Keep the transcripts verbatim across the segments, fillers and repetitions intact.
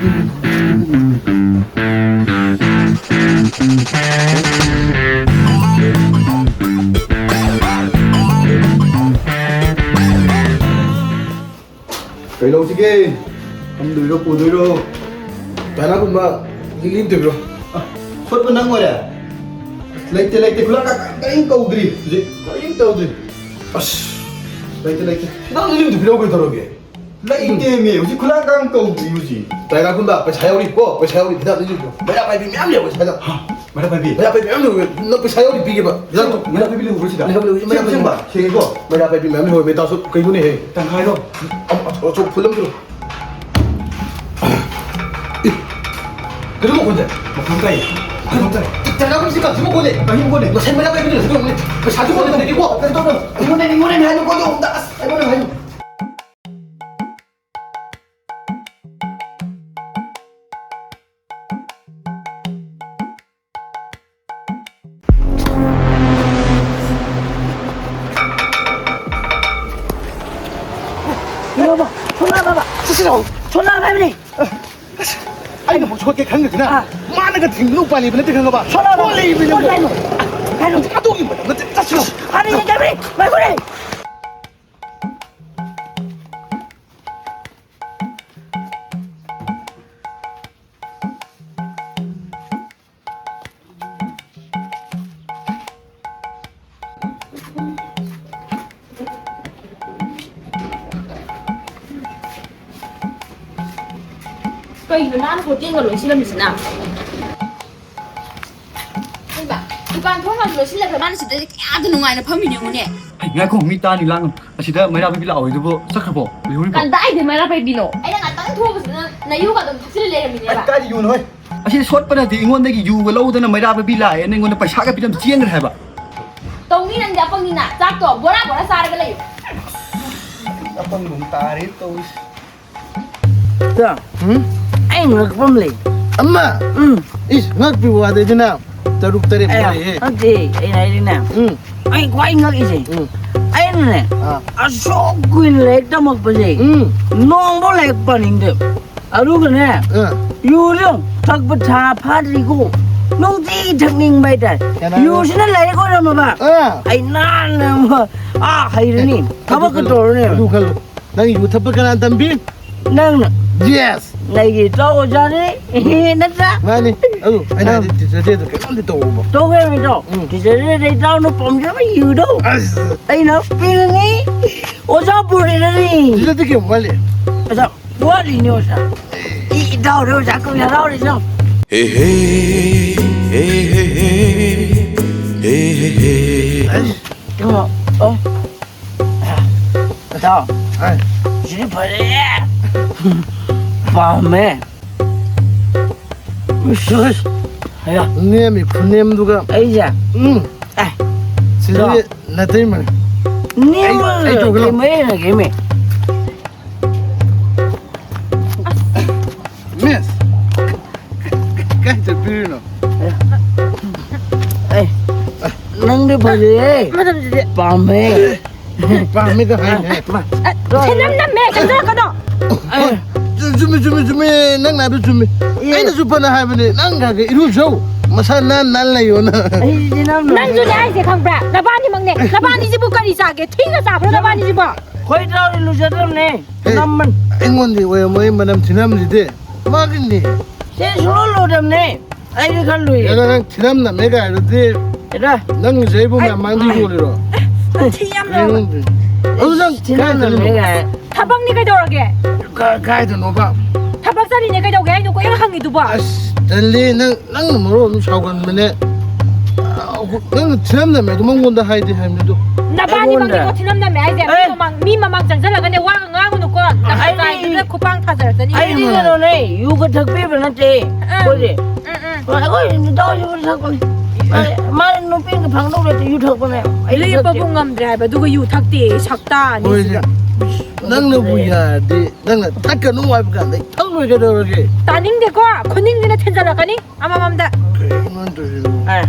ꯀꯩ ꯂꯧꯁꯤꯒꯦ? ꯐꯝꯗꯣꯏꯔꯣ, ꯄꯨꯗꯣꯏꯔꯣ? ꯇꯥꯏꯅꯥꯒꯨꯝꯕ ꯂꯤꯛꯂꯤ ꯑꯃ ꯇꯧꯕꯤꯔꯣ꯫ ꯑ, ꯁꯣꯠꯄ ꯅꯪ ꯑꯣꯏꯔꯦ? ꯂꯩꯇꯦ, ꯂꯩꯇꯦ, ꯈꯨꯂꯥꯡ ꯀꯥꯡ ꯀꯔꯤꯝ ꯀꯧꯗ꯭ꯔꯤ ꯍꯧꯖꯤꯛ, ꯀꯔꯤꯝ ꯇꯧꯗ꯭ꯔꯤ꯫ ꯑꯁ, ꯂꯩꯇꯦ, ꯂꯩꯇꯦ꯫ ꯍꯤꯗꯥꯛ ꯂꯤꯛꯂꯤ ꯑꯃ ꯇꯧꯕꯤꯔꯣ, ꯀꯩꯗꯧꯔꯒꯦ? ꯂꯩꯇꯦꯃꯦ, ꯍꯧꯖꯤꯛ ꯈꯨꯂꯥꯡ ꯀꯥꯡ ꯀꯧꯗ꯭ꯔꯤ ꯍꯧꯖꯤꯛ꯫ ꯇꯥꯏꯅꯥꯒꯨꯝꯕ ꯄꯩꯁꯥ ꯌꯥꯎꯔꯤꯀꯣ, ꯄꯩꯁꯥ ꯌꯥꯎꯔꯤ, ꯍꯤꯗꯥꯛ ꯂꯤꯛꯂꯤꯗꯣ꯫ ꯃꯩꯔꯥ ꯄꯥꯏꯕꯤ ꯃꯌꯥꯝ ꯂꯩꯍꯧꯋꯦ ꯁ꯭ꯋꯥꯏꯗ꯫ ꯍꯥ? ꯃꯩꯔꯥ ꯄꯥꯏꯕꯤ? ꯃꯩꯔꯥ ꯄꯥꯏꯕꯤ ꯃꯌꯥꯝ ꯂꯩꯍꯧꯋꯦ꯫ ꯅꯪ ꯄꯩꯁꯥ ꯌꯥꯎꯔꯤ ꯄꯤꯒꯦꯕ꯫ ꯍꯤꯗꯥꯛꯇꯣ ꯃꯩꯔꯥ ꯄꯥꯏꯕꯤ ꯂꯩꯍꯧꯕ꯭ꯔꯣ ꯁꯤꯗ? ꯃꯩꯔꯥ ꯄꯥꯏꯕꯤ ꯃꯌꯥꯝ ꯂꯩꯍꯧꯋꯦ꯫ ꯁꯦꯡꯉꯦꯀꯣ? ꯃꯩꯔꯥ ꯄꯥꯏꯕꯤ ꯃꯌꯥꯝ ꯂꯩꯍꯧꯋꯦ꯫ ꯇꯥꯁꯨ ꯀꯩꯅꯣꯅꯦꯍꯦ? ꯇꯪꯈꯥꯏꯔꯣ? ꯑ-, ꯑ-, ꯑꯆꯧ ꯐꯨꯜ ꯑꯃ ꯄꯤꯔꯣ꯫ ꯑꯦ, ꯀꯩꯅꯣ ꯃꯈꯣꯟꯁꯦ? ꯃꯈꯣꯟ ꯇꯥꯏ꯫ ꯃꯈꯣꯟ ꯇꯥꯏ꯫ ꯇꯥꯏꯅꯥꯒꯨꯝꯕꯁꯤ ꯀꯛꯁꯤ ꯃꯈꯣꯟꯅꯦ꯫ ꯀꯔꯤ ꯃꯈꯣꯟꯅꯦ? ꯉꯁꯥꯏ ꯃꯩꯔꯥ ꯄꯥꯏꯕꯤꯅ ꯂꯩꯍꯧꯕꯅꯦ꯫ ꯄꯩꯁꯥꯁꯨ ꯃꯈꯣꯟ ꯇꯥꯏ꯫ ꯀꯩꯅꯣ ꯇꯧꯔꯣ꯫ ꯑꯩꯉꯣꯟꯗ, ꯑꯩꯉꯣꯟꯗ ꯍꯥꯏꯅꯨꯀꯣ, ꯑꯗꯨ ꯑꯝꯇ꯫ ꯑꯁ, ꯑꯩꯉꯣꯟꯗ ꯍꯥꯏꯅꯨ꯫ ꯁꯣꯅꯥ ꯕꯕꯥ, ꯁꯣꯅꯥ ꯕꯕꯥ, ꯁꯣꯅꯥ ꯍꯥꯏꯕꯅꯤ꯫ ꯑꯁ, ꯑꯩꯅ ꯑꯃꯨꯛ ꯁꯣꯠꯀꯦ ꯈꯪꯗꯗꯅ ꯑꯥ꯫ ꯃꯥꯅꯒ ꯊꯤꯡꯕꯗ ꯎꯄꯥꯏ ꯂꯩꯕ ꯅꯠꯇꯦ, ꯈꯪꯉꯕ? ꯁꯣꯅꯥ ꯕꯕꯥ, ꯁꯣꯠ ꯂꯩꯕꯅꯦ꯫ ꯁꯣꯠ ꯍꯥꯏꯅꯨ꯫ ꯍꯥꯏꯅꯨ꯫ ꯑꯗꯨꯒꯤ ꯃꯇꯝꯗ ꯆꯠꯁꯤꯔꯣ? ꯍꯥꯟꯅ ꯌꯦꯡꯖꯕꯅꯤ, ꯃꯥꯏꯈꯨꯔꯦ꯫ ꯀꯩꯅꯣ ꯃꯥꯅ ꯍꯣꯇꯦꯜꯒ ꯂꯣꯏꯁꯤꯜꯂꯝꯃꯤꯁꯤꯅ? ꯍꯩꯃꯥ, ꯗꯨꯀꯥꯟ ꯊꯣꯡ ꯍꯥꯡꯕ ꯂꯣꯏꯁꯤꯜꯂꯒ ꯃꯥꯅ ꯁꯤꯗꯗꯤ ꯀꯌꯥꯗ ꯅꯨꯡꯉꯥꯏꯅ ꯐꯝꯃꯤꯅꯦ, ꯌꯦꯡꯉꯨꯅꯦ꯫ ꯑꯩ ꯉꯥꯏꯈꯣ, ꯃꯤ ꯇꯥꯅꯤ, ꯂꯥꯡꯒꯅꯨ꯫ ꯑꯁꯤꯗ ꯃꯩꯔꯥ ꯄꯥꯏꯕꯤ ꯂꯥꯛꯑꯣꯏꯗꯨꯕꯨ ꯆꯠꯈ꯭ꯔꯕꯣ? ꯂꯩꯍꯧꯔꯤꯕꯣ? ꯀꯗꯥꯏꯗ ꯃꯩꯔꯥ ꯄꯥꯏꯕꯤꯅꯣ? ꯑꯩꯅ ꯉꯥꯛꯇꯪ ꯊꯣꯛꯎꯕꯁꯤꯗ ꯅꯌꯨꯒ ꯑꯗꯨꯝ ꯊꯛꯆꯤꯜꯂ ꯂꯩꯔꯝꯃꯤꯅꯦꯕ꯫ ꯑꯩ ꯀꯥꯏꯗ ꯌꯨꯅꯣ ꯍꯣꯏ? ꯑꯁꯤ ꯁꯣꯠꯄ ꯅꯠꯇꯦ, ꯑꯩꯉꯣꯟꯗꯒꯤ ꯌꯨꯒ ꯂꯧꯗꯅ ꯃꯩꯔꯥ ꯄꯥꯏꯕꯤ ꯂꯥꯛꯑꯦꯅ ꯑꯩꯉꯣꯟꯗ ꯄꯩꯁꯥꯒ ꯄꯤꯔꯝ ꯆꯦꯟꯈ꯭ꯔꯦ ꯍꯥꯏꯕ꯫ ꯇꯧꯅꯤ ꯅꯪꯗꯤ ꯑꯄꯪꯅꯤꯅ, ꯆꯥꯛꯇꯣ ꯕꯣꯔꯥ ꯕꯣꯔꯥ ꯆꯥꯔꯒ ꯂꯩꯌꯨ꯫ ꯑꯄꯪꯕ ꯑꯃ ꯇꯥꯔꯦ ꯇꯧꯔꯤꯁꯦ꯫ ꯏꯇꯥꯎ, ꯎꯝ? ꯑꯩ ꯉꯛꯄ ꯑꯃ ꯂꯩ꯫ ꯑꯃ? ꯎꯝ꯫ ꯏꯁ, ꯉꯛꯄꯤ ꯋꯥꯗꯩꯗꯨꯅ ꯇꯔꯨꯛ ꯇꯔꯦꯠ ꯑꯦ, ꯄꯨꯔꯛꯑꯦ꯫ ꯅꯠꯇꯦ, ꯑꯩꯅ ꯍꯥꯏꯗꯤꯅꯦ, ꯎꯝ꯫ ꯑꯩ ꯈ꯭ꯋꯥꯏ ꯉꯛꯏꯁꯦ, ꯎꯝ꯫ ꯑꯩꯅꯅꯦ, ꯑꯥ꯫ ꯑꯁꯨꯛ ꯀꯨꯏꯅ ꯂꯥꯏꯔꯤꯛ ꯇꯝꯃꯛꯄꯁꯦ, ꯎꯝ꯫ ꯅꯣꯡꯐꯥꯎ ꯂꯥꯏꯔꯤꯛ ꯄꯥꯅꯤꯡꯗꯦ꯫ ꯑꯗꯨꯒꯅꯦ, ꯑꯥ꯫ ꯌꯨꯁꯨ ꯊꯛꯄ ꯊꯥ ꯐꯥꯗ꯭ꯔꯤꯀꯣ, ꯅꯨꯡꯇꯤꯒꯤ ꯊꯛꯅꯤꯡꯕ ꯍꯥꯏꯇꯥꯔꯦ꯫ ꯀꯅꯥꯅꯣ? ꯌꯨꯁꯤꯅ ꯂꯥꯏꯔꯤꯛ ꯑꯣꯏꯔꯝꯃꯕ, ꯑꯥ꯫ ꯑꯩ ꯅꯥꯟꯅ ꯑꯃ, ꯑꯥ, ꯍꯩꯔꯅꯤ꯫ ꯑꯗꯨ ꯊꯕꯛꯀ ꯈꯜꯂꯨ, ꯇꯧꯔꯅꯤ꯫ ꯑꯗꯨ ꯈꯜꯂꯨ꯫ ꯅꯪ ꯌꯨ ꯊꯛꯄ ꯀꯅꯥ ꯇꯝꯕꯤ? ꯅꯪꯅ꯫ Yes! ꯑꯩꯒꯤ ꯏꯇꯥꯎ ꯑꯣꯖꯥꯅꯤ꯫ ꯅꯠꯇ꯭ꯔꯥ? ꯃꯥꯅꯤ꯫ ꯑꯗꯨ ꯑꯩꯅ ꯍꯥꯏꯗꯤ, ꯑꯥ꯫ Teacher day ꯗ ꯀꯩꯅꯣꯝꯗꯤ ꯇꯧꯕ꯫ ꯇꯧꯒꯦ, ꯏꯇꯥꯎ꯫ ꯎꯝ꯫ Teacher day ꯗ ꯏꯇꯥꯎꯅ ꯄꯥꯝꯖꯕ ꯌꯨꯗꯣ ꯑꯁ꯫ ꯑꯩꯅ ꯄꯤꯔꯅꯤ꯫ ꯑꯣꯖꯥ ꯄꯨꯔꯤꯔꯅꯤ꯫ Teacher day ꯀꯌꯥꯝ ꯋꯥꯠꯂꯤ? ꯑꯣꯖꯥ, ꯋꯥꯠꯂꯤꯅꯦ, ꯑꯣꯖꯥ꯫ ꯏ-, ꯏꯇꯥꯎꯗꯤ ꯑꯣꯖꯥ ꯀꯨꯏꯅ ꯍꯔꯥꯎꯔꯤꯁꯦ ꯌꯦꯡꯉꯨ꯫ ꯍꯦ ꯍꯦ, ꯍꯦ ꯍꯦ ꯍꯦ, ꯍꯦ ꯍꯦ ꯍꯦ꯫ ꯑꯁ, ꯀꯩꯅꯣ, ꯑꯣ꯫ ꯏꯇꯥꯎ, ꯑꯥꯏ꯫ ꯁꯤꯗꯤ ꯐꯖꯩꯌꯦ꯫ ꯄꯥꯝꯃꯦ꯫ ꯏꯁ, ꯏꯁ꯫ ꯑꯌꯥ꯫ ꯅꯦꯝꯃꯤ ꯈꯨꯅꯦꯝꯗꯨꯒ꯫ ꯑꯩꯁꯦ? ꯎꯝ꯫ ꯑꯦ꯫ ꯁꯤꯗꯤ ꯏꯇꯥꯎ꯫ ꯅꯥꯇꯩꯃꯅꯤ꯫ ꯅꯦꯝꯃ ꯑꯩ, ꯑꯩ ꯇꯧꯒꯦ ꯂꯥꯎ꯫ ꯀꯩꯃꯩ ꯍꯦꯟꯅ ꯀꯩꯃꯩ꯫ Miss, ꯀꯥꯏ ꯆꯠꯄꯤꯔꯤꯅꯣ? ꯑꯦ, ꯅꯪꯗꯤ ꯐꯖꯩꯌꯦ꯫ ꯃꯇꯝꯁꯤꯗꯤ꯫ ꯄꯥꯝꯃꯦ꯫ ꯄꯥꯝꯃꯤꯒ ꯍꯥꯏꯅꯦ꯫ ꯑ, ꯊꯤꯅꯝ ꯅꯝꯃꯦ, ꯆꯪꯁꯤꯜꯂꯛꯀꯅꯣ꯫ ꯑꯦ꯫ ꯆꯨꯝꯃꯤ, ꯆꯨꯝꯃꯤ, ꯆꯨꯝꯃꯤ, ꯅꯪꯅ ꯍꯥꯏꯕ ꯆꯨꯝꯃꯤ꯫ ꯑꯦ꯫ ꯑꯩꯅꯁꯨ ꯐꯅ ꯍꯥꯏꯕꯅꯦ, ꯅꯪ ꯈꯔ ꯈꯔ ꯏꯔꯨꯖꯧ, ꯃꯁꯥ ꯅꯥꯟ ꯅꯥꯟ ꯂꯩꯌꯣꯅ꯫ ꯑꯩꯗꯤ ꯊꯤꯅꯝ ꯅꯝꯃꯦ꯫ ꯅꯪꯁꯨꯅꯦ ꯍꯥꯏꯁꯦ ꯈꯪꯕ꯭ꯔꯥ? ꯅꯕꯥꯅꯤꯃꯛꯅꯦ, ꯅꯕꯥꯅꯤꯁꯤꯕꯨ ꯀꯔꯤ ꯆꯥꯒꯦ? ꯊꯤꯅ ꯆꯥꯕ꯭ꯔꯣ ꯅꯕꯥꯅꯤꯁꯤꯕꯣ? ꯈꯣꯏ ꯏꯇꯥꯎꯗꯤ ꯂꯨꯖꯗ꯭ꯔꯕꯅꯦ꯫ ꯍꯦ, ꯅꯝꯕꯅꯤ꯫ ꯑꯩꯉꯣꯟꯗꯤ ꯑꯣꯏꯔꯝꯃꯣꯏ ꯃꯅꯝ ꯊꯤꯅꯝꯁꯤꯗꯤ꯫ ꯃꯥꯒꯤꯅꯤ꯫ ꯁꯤ ꯁꯨꯡꯂꯨ ꯂꯨꯗꯕꯅꯦ꯫ ꯑꯩꯗꯤ ꯈꯔ ꯂꯨꯏ꯫ ꯑꯦ, ꯅꯪ ꯊꯤꯅꯝ ꯅꯝꯃꯦ ꯀꯥꯏꯗꯨꯗꯤ꯫ ꯑꯦꯗꯥ꯫ ꯅꯪꯒꯤꯁꯦ ꯑꯩꯕꯨ ꯑꯩ ꯃꯌꯥꯝ ꯃꯥꯡꯗ ꯌꯣꯜꯂꯤꯔꯣ? ꯊꯤ ꯌꯥꯝ ꯂꯥꯎꯋꯦ꯫ ꯑꯩꯉꯣꯟꯗ꯫ ꯑꯗꯨ ꯅꯪ ꯊꯤꯅꯝ ꯀꯥꯏꯗ ꯅꯝꯃꯦ ꯂꯩꯅꯣ? ꯀꯥꯏ꯫ ꯊꯕꯛꯅꯤ ꯀꯩꯗꯧꯔꯒꯦ? ꯀꯥ-, ꯀꯥꯏꯗꯅꯣꯕ? ꯊꯕꯛ ꯆꯠꯂꯤꯅꯦ ꯀꯩꯗꯧꯒꯦ ꯍꯥꯏꯅꯣ ꯀꯣꯏꯍꯪ ꯍꯪꯉꯤꯗꯨꯕꯣ? ꯑꯁ, ꯇꯜꯂꯤ ꯅꯪ꯫ ꯅꯪꯅ ꯃꯔꯣꯟ ꯑꯃ ꯁꯥꯎꯒꯟꯕꯅꯦ꯫ ꯑ, ꯅꯪꯅ ꯊꯤꯅꯝꯅꯝꯃꯦ ꯑꯗꯨ ꯃꯉꯣꯟꯗ ꯍꯥꯏꯗꯦ ꯍꯥꯏꯕꯅꯤ ꯑꯗꯨ꯫ ꯅꯕꯥꯅꯤꯃꯛꯅꯤꯀꯣ ꯑꯩꯉꯣꯟꯗ꯫ ꯊꯤꯅꯝꯅꯝꯃꯦ ꯍꯥꯏꯁꯦ꯫ ꯃꯤ ꯑꯦ꯫ ꯃꯃꯥꯡ, ꯃꯤ ꯃꯃꯥꯡ ꯆꯪꯁꯤꯜꯂꯒꯅꯦ ꯋꯥꯒ ꯉꯥꯡꯒꯅꯨꯀꯣ꯫ ꯑꯩꯗꯤ, ꯅꯈꯥꯏꯗꯨꯗ ꯈꯨꯄꯥꯡ ꯊꯥꯖꯔꯛꯀꯅꯤ꯫ ꯑꯩꯗꯤ ꯀꯩꯅꯣꯅꯦ, ꯌꯨꯒ ꯊꯛꯄꯤꯕ ꯅꯠꯇꯦ꯫ ꯑ꯫ ꯑꯩꯈꯣꯏꯗꯤ꯫ ꯎꯝ, ꯎꯝ꯫ ꯑꯩꯈꯣꯏ ꯅꯨꯄꯥ ꯌꯨ ꯊꯛꯄꯅꯦ꯫ ꯑꯦ꯫ ꯃꯥꯅ ꯅꯨꯄꯤꯒ ꯐꯪꯗꯧ ꯂꯩꯇꯦ, ꯌꯨ ꯊꯛꯄꯅꯦ꯫ ꯑꯩꯗꯤ ꯂꯦꯞꯄꯕꯨ ꯊꯛꯇꯦ꯫ ꯉꯝꯗ꯭ꯔꯦ ꯍꯥꯏꯕ, ꯑꯗꯨꯒ ꯌꯨ ꯊꯛꯇꯦ, ꯁꯛꯇꯥ ꯍꯣꯏꯅꯦ꯫ ꯑꯅꯤꯁꯤꯒ꯫ ꯅꯪꯅꯕꯨ ꯌꯥꯔꯗꯤ, ꯅꯪꯅ ꯊꯛꯀꯅꯨ ꯍꯥꯏꯕ ꯀꯥꯟꯗ ꯑꯩ ꯊꯛꯂꯣꯏ ꯀꯩꯗꯧꯔꯒꯦ? ꯇꯥꯅꯤꯡꯗꯦꯀꯣ, ꯈꯨꯅꯤꯡꯁꯤꯅ ꯊꯤꯟꯖꯜꯂꯛꯀꯅꯤ꯫ ꯑꯃꯃꯝꯗ꯫ ꯀꯩꯅꯣ ꯇꯧꯔꯤꯁꯤꯕꯨ? ꯑꯦ꯫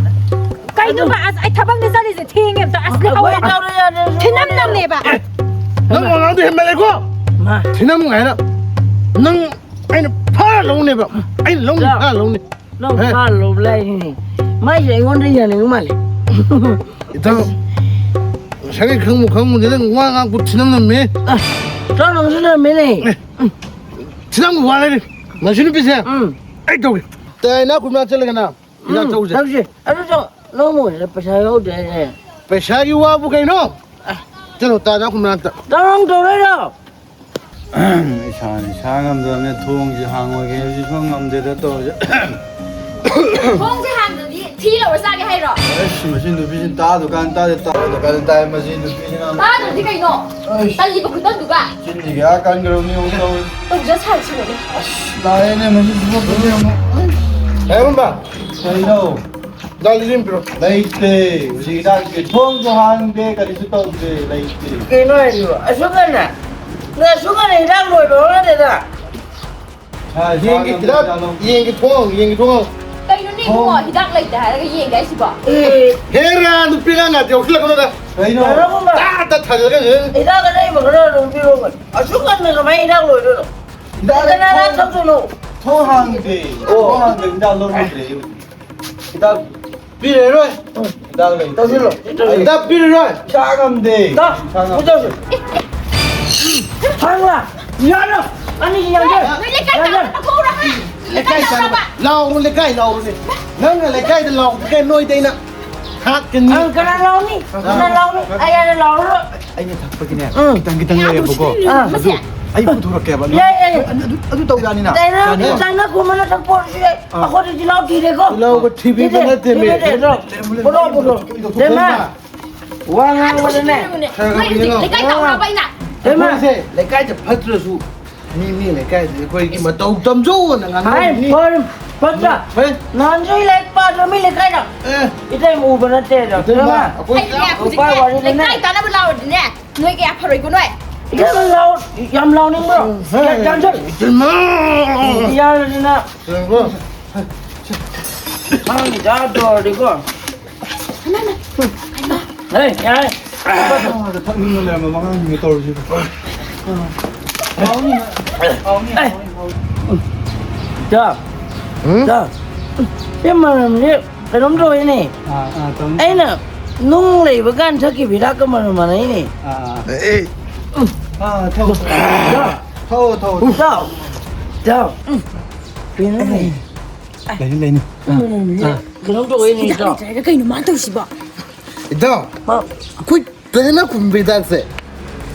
ꯀꯩꯅꯣꯕ? ꯑꯁ, ꯑꯩ ꯊꯕꯛꯅꯦ ꯆꯠꯂꯤꯁꯦ, ꯊꯦꯡꯉꯦ ꯑꯝꯇ꯫ ꯑꯁ, ꯑꯩꯈꯣꯏ ꯂꯦꯞꯍꯧꯔꯣ꯫ ꯇꯧꯔꯣ ꯌꯥꯗꯦ꯫ ꯊꯤꯅꯝ ꯅꯝꯃꯦꯕ꯫ ꯑꯦ, ꯅꯪ ꯋꯥꯉꯥꯡꯗꯣ ꯍꯦꯟꯃꯜꯂꯦꯀꯣ? ꯃꯥ꯫ ꯊꯤꯅꯝ ꯀꯥꯏꯅ꯫ ꯅꯪ ꯑꯩꯅ ꯐꯥꯔ ꯂꯧꯅꯦꯕ꯫ ꯑꯩꯅ ꯂꯧꯅꯤ, ꯂꯥꯎ꯫ ꯐꯥꯔ ꯂꯧꯅꯤ꯫ ꯅꯪ ꯍꯦ꯫ ꯐꯥꯔ ꯂꯧꯕ ꯂꯥꯏꯔꯤꯅꯦ꯫ ꯃꯥꯏꯁꯦ ꯑꯩꯉꯣꯟꯗ ꯌꯥꯅꯤꯡꯕ ꯃꯥꯜꯂꯦ꯫ ꯏꯇꯥꯎ, ꯉꯁꯥꯏꯒꯤ ꯈꯪꯕꯨ ꯈꯪꯉꯨꯗꯦ, ꯅꯪ ꯋꯥ ꯉꯥꯡꯕ ꯊꯤꯅꯝ ꯅꯝꯃꯦ꯫ ꯑꯁ, ꯆꯥꯎꯅ ꯉꯥꯡꯁꯤꯟꯅꯔꯝꯃꯦꯅꯦ꯫ ꯑꯦ, ꯊꯤꯅꯝ ꯋꯥ ꯂꯩꯔꯦ꯫ ꯃꯁꯤ ꯅꯨꯄꯤꯁꯦ ꯎꯝ꯫ ꯑꯩ ꯇꯧꯒꯦ꯫ ꯇꯥꯏ, ꯅꯥ ꯈꯨꯝꯅꯥ ꯆꯠꯂꯒꯅ ꯍꯤꯗꯥꯛ ꯎꯝ, ꯆꯧꯁꯦ꯫ ꯆꯧꯁꯦ꯫ ꯑꯗꯨ ꯆꯧ-, ꯅꯣꯡꯃ ꯑꯣꯏꯅ ꯄꯩꯁꯥ ꯌꯥꯎꯗꯦ ꯍꯥꯏꯅꯦ꯫ ꯄꯩꯁꯥꯒꯤ ꯋꯥꯕꯨ ꯀꯩꯅꯣ? ꯑ꯫ ꯆꯠꯂꯣ, ꯇꯥ ꯅꯥ ꯈꯨꯝꯅꯥ ꯑꯝꯇ꯫ ꯅꯪ ꯇꯧꯔꯣꯏꯗ꯭ꯔꯣ? ꯏꯁꯥꯅ ꯏꯁꯥ ꯉꯝꯗꯕꯅꯦ, ꯊꯣꯡꯁꯦ ꯍꯥꯡꯉꯣꯏꯒꯦ ꯍꯥꯏꯕꯁꯤ ꯁꯨꯡꯉꯝ ꯉꯝꯗꯦꯗ ꯇꯧꯔꯤꯁꯦ꯫ ꯊꯣꯡꯁꯦ ꯍꯥꯡꯗ꯭ꯔꯗꯤ ꯊꯤ ꯂꯧꯔ ꯆꯥꯒꯦ ꯍꯥꯏꯔꯣ? ꯑꯁ, ꯃꯁꯤ ꯅꯨꯄꯤꯁꯤ ꯇꯥꯗꯨꯀꯥꯟ ꯇꯥꯗꯦ, ꯇꯥꯗꯨꯀꯥꯟ ꯇꯥꯏ, ꯃꯁꯤ ꯅꯨꯄꯤꯁꯤꯅ꯫ ꯇꯥꯗ꯭ꯔꯗꯤ ꯀꯩꯅꯣ? ꯑꯩꯁ꯫ ꯇꯜꯂꯤꯕ ꯈꯨꯇꯟꯗꯨꯒ꯫ ꯆꯤꯟꯁꯤꯒꯤ ꯑꯥ ꯀꯟꯈ꯭ꯔꯕꯅꯤ ꯑꯃꯨꯛ ꯇꯧꯔꯤ꯫ ꯇꯧꯖ ꯁꯥꯔꯁꯤ ꯂꯣꯏꯔꯦ꯫ ꯑꯁ, ꯂꯥꯛꯑꯦꯅꯦ ꯃꯁꯤ ꯊꯕꯛꯇꯨꯗꯤ ꯑꯃꯨꯛ꯫ ꯍꯦꯔꯣꯝꯕ꯫ ꯀꯩꯅꯣ? ꯗꯥ ꯂꯤꯂꯤꯝ ꯄꯤꯔꯣ꯫ ꯂꯩꯇꯦ꯫ ꯍꯧꯖꯤꯛ ꯍꯤꯗꯥꯛꯀꯤ ꯊꯣꯡꯁꯨ ꯍꯥꯡꯗꯦ, ꯀꯔꯤꯁꯨ ꯇꯧꯗꯦ, ꯂꯩꯇꯦ꯫ ꯀꯩꯅꯣ ꯍꯥꯏꯁꯤꯕꯣ? ꯑꯁꯨꯛ ꯉꯟꯅ? ꯅꯣꯏ ꯑꯁꯨꯛ ꯉꯟꯅ ꯍꯤꯗꯥꯛ ꯂꯣꯏꯕ ꯍꯧꯅꯗꯦꯗ꯫ ꯁꯥ-, ꯌꯦꯟꯒꯤ ꯁꯥ-, ꯍꯤꯗꯥꯛ, ꯁꯥ-, ꯌꯦꯟꯒꯤ ꯊꯣꯡ, ꯌꯦꯟꯒꯤ ꯊꯣꯡ꯫ ꯀꯩꯅꯣꯅꯦ ꯏꯕꯨꯡꯉꯣ, ꯍꯤꯗꯥꯛ ꯂꯩꯇꯦ ꯍꯥꯏꯔꯒ ꯌꯦꯟꯒꯦ ꯍꯥꯏꯁꯤꯕꯣ? ꯑꯦ, ꯍꯦꯔꯥ, ꯅꯨꯄꯤ ꯑꯉꯥꯡ ꯉꯥꯛꯇ ꯌꯥꯎꯁꯤꯜꯂꯛꯀꯅꯨꯗ꯫ ꯀꯩꯅꯣ? ꯀꯩꯅꯣꯒꯨꯝꯕ꯫ ꯇꯥ, ꯇꯥ ꯊꯥꯖꯤꯜꯂꯒ꯫ ꯍꯤꯗꯥꯛ ꯑꯔꯩꯕ ꯈꯔ ꯑꯗꯨꯝ ꯄꯤꯔꯛꯑꯣ꯫ ꯑꯁꯨꯛ ꯉꯟꯅ ꯀꯃꯥꯏꯅ ꯍꯤꯗꯥꯛ ꯂꯣꯏꯗꯣꯏꯅꯣ? ꯍꯤꯗꯥꯛ ꯀꯅꯥꯅ ꯊꯣꯡ-, ꯊꯛꯇꯣꯏꯅꯣ? ꯊꯣꯡ ꯍꯥꯡꯗꯦ꯫ ꯑꯣ꯫ ꯊꯣꯡ ꯍꯥꯡꯗꯦ, ꯍꯤꯗꯥꯛ ꯂꯧꯔꯨꯗ꯭ꯔꯦ꯫ ꯍꯤꯗꯥꯛ ꯄꯤꯔꯔꯣꯏ꯫ ꯍꯤꯗꯥꯛ ꯂꯩꯇꯦ꯫ ꯇꯧꯁꯤꯜꯂꯣ꯫ ꯍꯤꯗꯥꯛ ꯄꯤꯔꯔꯣꯏ꯫ ꯏꯁꯥ ꯉꯝꯗꯦ꯫ ꯇꯧ꯫ ꯏꯁꯥ ꯉꯝꯗꯦ꯫ ꯇꯧꯁꯤ꯫ ꯍꯥꯡꯉꯨ꯫ ꯌꯥꯔꯣ꯫ ꯑꯅꯤ ꯌꯥꯔꯣ꯫ ꯅꯣꯏ ꯂꯩꯀꯥꯏ ꯌꯥꯔꯣ꯫ ꯇꯥꯟꯅꯕ ꯊꯣꯛꯎꯔꯣ, ꯍꯥ? ꯂꯩꯀꯥꯏ ꯂꯩꯀꯥꯏ ꯇꯥꯟꯅꯕ꯫ ꯇꯥꯟꯅꯕ꯫ ꯂꯥꯎꯔꯣ, ꯂꯩꯀꯥꯏ ꯂꯥꯎꯔꯣ꯫ ꯅꯪꯅ ꯂꯩꯀꯥꯏꯗ ꯂꯥꯎꯕꯗꯨꯗ ꯅꯣꯏꯗ ꯑꯩꯅ ꯍꯥꯠꯀꯅꯤ꯫ ꯑꯪ, ꯀꯅꯥ ꯂꯥꯎꯅꯤ? ꯀꯅꯥ ꯂꯥꯎꯅꯤ? ꯑꯩ ꯑꯩꯅ ꯂꯥꯎꯔꯔꯣꯏ꯫ ꯑꯩꯅ ꯊꯛꯄꯒꯤꯅꯦ, ꯎꯝ꯫ ꯈꯤꯇꯪ ꯈꯤꯇꯪ ꯌꯥꯝ ꯂꯩꯌꯦꯕꯀꯣ꯫ ꯎꯁꯤꯠꯇ꯭ꯔꯤꯅꯦ, ꯑꯗꯨ ꯃꯁꯦ꯫ ꯑꯩ ꯄꯨꯊꯣꯔꯛꯀꯦꯕ꯫ ꯌꯥꯏ, ꯌꯥꯏ꯫ ꯑꯗꯨ, ꯑꯗꯨ, ꯑꯗꯨ ꯇꯧ ꯌꯥꯅꯤꯅ? ꯆꯥꯏꯅꯥ, ꯌꯥꯅꯤꯅ? ꯆꯥꯏꯅꯥ ꯀꯨꯝꯕꯅ ꯊꯛꯄ ꯑꯣꯏꯔꯁꯨ ꯌꯥꯏ꯫ ꯑꯥ꯫ ꯑꯩꯈꯣꯏꯗꯤ ꯆꯤꯜꯍꯥꯎ ꯊꯤꯔꯦꯀꯣ꯫ ꯆꯤꯜꯍꯥꯎꯒ ꯊꯤꯕꯤꯕ ꯊꯤꯗꯦ, ꯅꯠꯇꯦꯃꯤ꯫ ꯊꯤꯗꯦ, ꯊꯤꯗꯦ꯫ ꯂꯩꯔꯝꯃꯨ, ꯂꯩꯔꯝꯃꯨ꯫ ꯄꯨꯔꯛꯑꯣ, ꯄꯨꯔꯛꯑꯣ꯫ ꯊꯤꯕꯤꯗꯣ ꯊꯤꯕꯤꯗꯣ꯫ ꯏꯕꯦꯝꯃ, ꯋꯥ ꯉꯥꯡꯕꯗꯅꯦ꯫ ꯈꯔ ꯈꯔ ꯅꯣꯏ ꯍꯧꯖꯤꯛ ꯌꯦꯡꯉꯣ꯫ ꯂꯩꯀꯥꯏ ꯇꯥꯎꯅꯕ ꯑꯩꯅ꯫ ꯏꯕꯦꯝꯃ꯫ ꯑꯩꯈꯣꯏꯁꯦ ꯂꯩꯀꯥꯏꯗ ꯐꯠꯇ꯭ꯔꯁꯨ ꯃꯤ, ꯃꯤ ꯂꯩꯀꯥꯏꯗ ꯑꯩꯈꯣꯏꯒꯤ ꯃꯇꯧ ꯇꯝꯖꯧꯅ ꯍꯥꯏ, ꯉꯥꯡꯅꯕꯅꯤ꯫ ꯐꯔꯦ, ꯐꯠꯇ꯭ꯔꯥ? ꯍꯣꯏ꯫ ꯅꯍꯥꯟꯁꯨ ꯑꯩ ꯂꯥꯏꯔꯤꯛ ꯄꯥꯗ꯭ꯔꯣ ꯃꯤ ꯂꯩꯀꯥꯏꯗ? ꯑꯦ꯫ ꯏꯇꯩꯃ ꯎꯕ ꯅꯠꯇꯦ ꯑꯗꯣ꯫ ꯏꯇꯩꯃ, ꯏꯕꯦꯝꯃ꯫ ꯑꯩꯈꯣꯏ ꯑꯩꯅꯦ ꯅꯨꯄꯥ ꯍꯧꯖꯤꯛꯅꯦ ꯋꯥꯔꯤꯗꯅꯦ꯫ ꯂꯩꯀꯥꯏ ꯇꯥꯅꯕ ꯂꯥꯎꯔꯗꯤꯅꯦ꯫ ꯅꯣꯏ ꯀꯌꯥ ꯐꯔꯣꯏꯀꯣ ꯅꯣꯏ? ꯏꯇꯩꯃ ꯂꯥꯎ-, ꯌꯥꯝ ꯂꯥꯎꯅꯤꯡꯕ꯭ꯔꯣ? ꯍꯦ, ꯌꯥꯝ ꯆꯪꯁ-, ꯏꯇꯩꯃ! ꯌꯥꯔꯗꯤꯅ꯫ ꯌꯦꯡꯉꯣ꯫ ꯈꯪꯗꯦ, ꯇꯧꯔꯗꯤꯀꯣ꯫ ꯍꯦ, ꯌꯥꯔꯦ꯫ ꯑꯥꯗ ꯊꯛꯅꯤꯡꯕ ꯂꯩꯔꯝꯕ ꯃꯉꯥꯡꯁꯤꯡꯗꯣ ꯇꯧꯔꯤꯁꯤꯕꯣ꯫ ꯍꯥꯎꯅꯤ, ꯍꯥꯎꯅꯤ, ꯍꯥꯎꯅꯤ, ꯍꯥꯎꯅꯤ꯫ ꯏꯇꯥꯎ, ꯎꯝ? ꯏꯇꯥꯎ, ꯁꯤ ꯃꯅꯝꯁꯤ ꯀꯩꯅꯣꯝ ꯇꯧꯋꯤꯅꯦ꯫ ꯑꯥ, ꯑꯥ, ꯇꯧꯅꯤ꯫ ꯑꯩꯅ ꯅꯨꯡ ꯂꯩꯕ ꯀꯥꯟ ꯊꯛꯈꯤꯕ ꯍꯤꯗꯥꯛꯀ ꯃꯅꯝ ꯃꯥꯟꯅꯩꯅꯦ꯫ ꯑꯥ, ꯑꯥ, ꯑꯥ꯫ ꯑꯦ, ꯑꯥ, ꯊꯧ꯫ ꯏꯇꯥꯎ, ꯊꯧ, ꯊꯧ꯫ ꯏꯇꯥꯎ, ꯏꯇꯥꯎ, ꯎꯝ, ꯀꯩꯅꯣꯅꯦ? ꯂꯩꯅꯤ, ꯂꯩꯅꯤ꯫ ꯃꯅꯝꯁꯤ ꯑꯥ꯫ ꯀꯩꯅꯣꯝ ꯇꯧꯋꯤꯅꯦ, ꯍꯤꯗꯥꯛ ꯏꯇꯥꯎ꯫ ꯂꯩꯇ꯭ꯔꯦ ꯍꯥꯏꯔꯒ ꯀꯩꯅꯣ ꯃꯥꯅ ꯇꯧꯔꯤꯁꯤꯕꯣ? ꯏꯇꯥꯎ, ꯑꯥ꯫ ꯑꯩꯈꯣꯏ ꯇꯣꯏꯅ ꯈꯨꯝꯕ ꯍꯤꯗꯥꯛꯁꯦ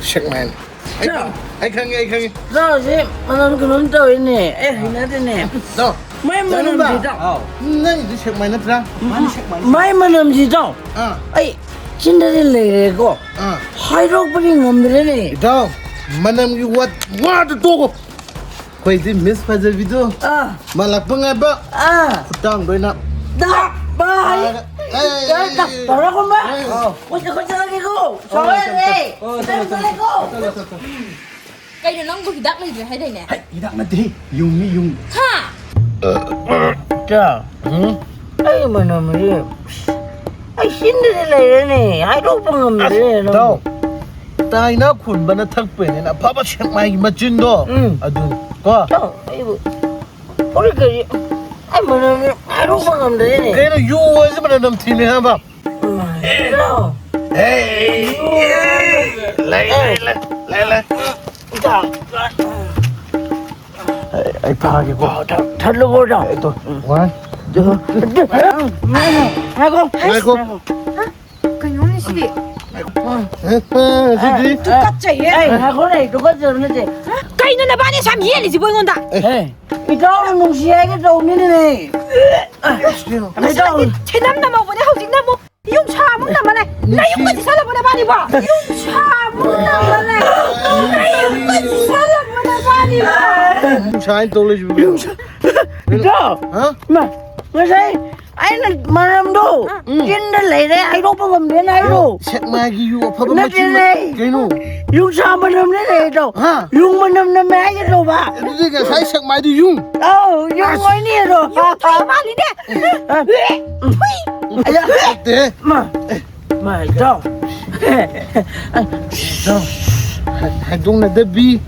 ꯁꯦꯛꯃꯥꯏꯅꯤ꯫ ꯑꯩ ꯈꯪꯉꯦ, ꯑꯩ ꯈꯪꯉꯦ, ꯑꯩ ꯈꯪꯉꯦ꯫ ꯏꯇꯥꯎꯁꯦ ꯃꯅꯝ ꯀꯩꯅꯣꯝ ꯇꯧꯋꯤꯅꯦ꯫ ꯑꯩ ꯍꯩꯅꯗꯦꯅꯦ꯫ ꯏꯇꯥꯎ, ꯃꯥꯏ ꯏꯇꯥꯎ ꯅꯨꯡꯗꯥ꯫ ꯃꯅꯝꯁꯤꯗ꯫ ꯑꯥꯎ꯫ ꯅꯪꯒꯤꯗꯤ ꯁꯦꯛꯃꯥꯏ ꯅꯠꯇ꯭ꯔꯥ? ꯃꯥꯅꯤ ꯁꯦꯛꯃꯥꯏꯅꯤ꯫ ꯃꯥꯏ ꯃꯅꯝꯁꯤꯗ꯫ ꯑꯥ꯫ ꯑꯩ ꯆꯤꯟꯗꯗꯤ ꯂꯩꯔꯦꯀꯣ꯫ ꯑꯥ꯫ ꯍꯥꯏꯗꯣꯛꯄꯗꯤ ꯉꯝꯗ꯭ꯔꯦꯅꯦ꯫ ꯏꯇꯥꯎ, ꯃꯅꯝꯒꯤ ꯋꯥ-, ꯋꯥꯗꯨ ꯇꯣꯛꯑꯣ꯫ ꯑꯩꯈꯣꯏꯗꯤ ꯃꯤꯁ ꯐꯖꯕꯤꯗꯣ꯫ ꯑꯥ꯫ ꯃꯥ ꯂꯥꯛꯄ ꯉꯥꯏꯕ꯫ ꯑꯥ꯫ ꯈꯨꯠꯇꯥꯡꯗ ꯑꯣꯏꯅ꯫ ꯗꯥ, ꯕꯥꯏ꯫ ꯑꯥ, ꯑꯦ, ꯗꯥ, ꯑꯦ, ꯗꯥ, ꯑꯦ, ꯇꯧꯔꯛꯀꯅꯨ꯫ ꯑꯦ꯫ ꯑꯥꯎ꯫ ꯀꯣꯏꯆꯠ ꯀꯣꯏꯆꯠꯂꯒꯦꯀꯣ꯫ ꯑꯣ, ꯁꯥꯎꯔꯛꯑꯦ꯫ ꯆꯠꯂꯣ, ꯆꯠꯂꯣ, ꯆꯠꯂꯣ, ꯆꯠꯂꯣ, ꯆꯠꯂꯣ꯫ ꯀꯩꯅꯣ, ꯅꯪꯕꯨ ꯍꯤꯗꯥꯛ ꯂꯩꯇ꯭ꯔꯦ ꯍꯥꯏꯗꯥꯏꯅꯦ? ꯍꯩ, ꯍꯤꯗꯥꯛ ꯅꯠꯇꯦꯍꯦ, ꯌꯨꯡꯅꯤ, ꯌꯨꯡ꯫ ꯍꯥ? ꯏꯇꯥꯎ, ꯎꯝ? ꯑꯩ ꯃꯅꯝꯁꯤ, ꯑꯩ ꯆꯤꯟꯗꯗꯤ ꯂꯩꯔꯦꯅꯦ, ꯍꯥꯏꯗꯣꯛꯄ ꯉꯝꯗ꯭ꯔꯦꯅꯦ, ꯅꯪꯕꯨ꯫ ꯏꯇꯥꯎ, ꯇꯥꯏꯅ ꯈꯨꯟꯕꯅ ꯊꯛꯄꯩꯅꯦꯅ ꯑꯐꯕ ꯁꯦꯛꯃꯥꯏꯒꯤ ꯃꯆꯤꯟꯗꯣ, ꯎꯝ꯫ ꯑꯗꯨ, ꯀꯣ? ꯏꯇꯥꯎ, ꯑꯩꯕꯨ ꯐꯨꯔꯤꯠ ꯀꯔꯤ, ꯑꯩ ꯃꯅꯝꯁꯤ ꯍꯥꯏꯗꯣꯛꯄ ꯉꯝꯗ꯭ꯔꯦꯅꯦ꯫ ꯀꯩꯅꯣ, ꯌꯨ ꯍꯥꯏꯁꯤ ꯃꯅꯝ ꯅꯝꯊꯤꯅꯦ ꯍꯥꯏꯕ? ꯏꯇꯥꯎ꯫ ꯑꯦ, ꯂꯩ, ꯂꯩ, ꯂꯩ, ꯂꯩ, ꯂꯩ꯫ ꯏꯇꯥꯎ꯫ ꯑꯩ, ꯑꯩ ꯐꯥꯒꯦꯀꯣ꯫ ꯊ-, ꯊꯠꯂꯨꯀꯣ, ꯏꯇꯥꯎ꯫ ꯑꯩ ꯇꯣ-, ꯎꯝ꯫ One꯫ ꯉꯥꯏꯈꯣ꯫ ꯉꯥꯏꯈꯣ꯫ ꯍꯥ? ꯀꯩꯅꯣꯅꯦ ꯁꯤꯗꯤ? ꯉꯥꯏꯈꯣ꯫ ꯍꯦ, ꯍꯦ, ꯁꯤꯗꯤ꯫ ꯇꯨꯀꯠꯆꯩꯌꯦ꯫ ꯑꯩ, ꯉꯥꯏꯈꯣꯅꯦ, ꯇꯨꯀꯠꯆꯕ ꯅꯠꯇꯦ꯫ ꯀꯩꯅꯣ ꯅꯕꯥꯅꯤ ꯁꯨꯝ ꯌꯦꯠꯂꯤꯁꯤꯕꯣ ꯑꯩꯉꯣꯟꯗ? ꯑꯦ, ꯏꯇꯥꯎꯅ ꯅꯨꯡꯁꯤ ꯍꯥꯏꯒꯦ ꯇꯧꯕꯅꯤꯅꯦ꯫ ꯉꯁꯥꯏꯗꯤ ꯊꯦꯅꯝ ꯅꯝꯍꯧꯕꯅꯦ, ꯍꯧꯖꯤꯛꯅ ꯑꯃꯨꯛ ꯌꯨꯝ ꯁꯥ ꯑꯃꯨꯛ ꯅꯝꯃꯅꯦ꯫ ꯅꯌꯨꯝꯒ ꯆꯤꯁꯜꯂꯕꯣ ꯅꯕꯥꯅꯤꯕꯣ? ꯌꯨꯝ ꯁꯥ ꯑꯃꯨꯛ ꯅꯝꯃꯅꯦ꯫ ꯅꯌꯨꯝꯒ ꯆꯤꯁꯜꯂꯕꯣ ꯅꯕꯥꯅꯤꯕꯣ? ꯌꯨꯝ ꯁꯥ ꯍꯥꯏꯅ ꯇꯧ ꯂꯩꯁꯤꯕꯣ? ꯌꯨꯝ ꯁꯥ-, ꯏꯇꯥꯎ! ꯍꯥ? ꯏꯃꯥ, ꯉꯁꯥꯏ ꯑꯩꯅ ꯃꯔꯝꯗꯣ ꯎꯝ꯫ ꯆꯤꯟꯗ ꯂꯩꯔꯦ, ꯍꯥꯏꯗꯣꯛꯄ ꯉꯝꯗꯦꯅ ꯍꯥꯏꯔꯣ? ꯁꯦꯛꯃꯥꯏꯒꯤ ꯌꯨ ꯑꯐꯕ ꯃꯆꯤꯟ ꯅꯠꯇꯦꯅꯦ꯫ ꯀꯩꯅꯣ? ꯌꯨꯡꯁꯥ ꯃꯅꯝꯅꯦ ꯂꯩꯔꯤꯗꯣ꯫ ꯍꯥ? ꯌꯨꯡ ꯃꯅꯝ ꯅꯝꯃꯦ ꯍꯥꯏꯒꯦ ꯇꯧꯕ꯫ ꯑꯗꯨꯗꯤ ꯉꯁꯥꯏ ꯁꯦꯛꯃꯥꯏꯗꯨ ꯌꯨꯡ꯫ ꯑꯧ, ꯌꯨꯡ ꯑꯁ꯫ ꯑꯣꯏꯅꯤ ꯑꯗꯣ꯫ ꯌꯨꯡ ꯊꯣꯛꯏ ꯃꯥꯜꯂꯤꯅꯦ꯫ ꯑ, ꯊꯨꯏ꯫ ꯑꯌꯥ꯫ ꯅꯠꯇꯦ꯫ ꯃꯥ, ꯃꯥ, ꯏꯇꯥꯎ꯫ ꯏꯇꯥꯎ꯫ ꯍꯥꯏꯗꯣꯛꯅꯗꯕꯤ꯫